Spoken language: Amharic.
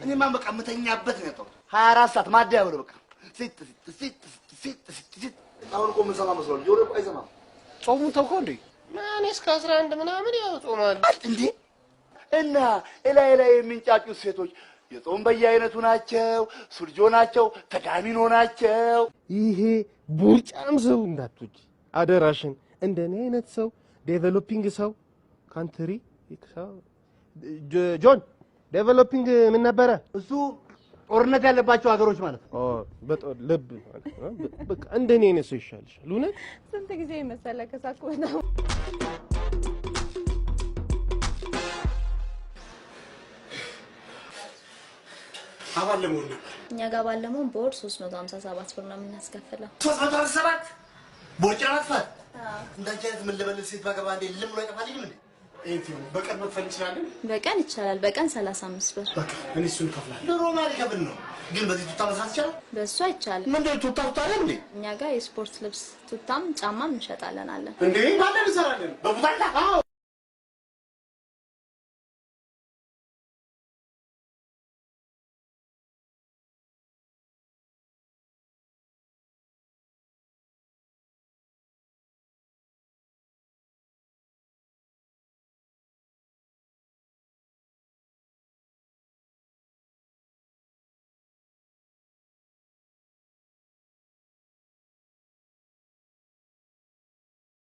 እኔማ በቃ የምተኛበት ነው ያጣሁት። 24 ሰዓት ማደያ ብሎ በቃ ሲጥ ሲጥ ሲጥ ሲጥ ሲጥ። አሁን እኮ የምንሰማ መስሏል። ጆሮ እኮ አይሰማም። ጾሙን ተውከው እንዴ? እኔ እስከ 11 ምናምን ያው ጾማለሁ። እንዴ እና እላይ ላይ የሚንጫጩት ሴቶች የጾም በየአይነቱ ናቸው፣ ሱልጆ ናቸው፣ ተዳሚኖ ናቸው። ይሄ ቦርጫም ሰው እንዳትወጂ አደራሽን። እንደኔ አይነት ሰው developing ሰው country ጆን developing ምን ነበረ? እሱ ጦርነት ያለባቸው ሀገሮች ማለት ነው። በጣም ልብ በቃ እንደኔ አይነት ሰው ይሻልሻል። እውነት ስንት ጊዜ መሰለ ከሳኩ በጣም አባል ለመሆን ነበር። እኛ ጋር ባለመሆን በወር 357 ብር ነው የምናስከፍለው። 357 ቦርጭ ለማጥፋት እንዳንቺ አይነት ምን ልበልህ ሴት ባገባ እንዴ ልም ብሎ አይጠፋልኝም እንዴ? ኤቲኤም በቀን መክፈል እንችላለን። በቀን ይቻላል። በቀን 35 ብር። በቃ እኔ እሱን እከፍላለሁ። ድሮ ማን ይከፍል ነው ግን በዚህ ቱታ መስራት ይቻላል? በእሱ አይቻልም። ምንድን ነው ቱታ ቱታ አይደል እንዴ? እኛ ጋር የስፖርት ልብስ ቱታም ጫማም እንሸጣለን አለን። እንዴ ባለን እንሰራለን። በቡታንታ አዎ።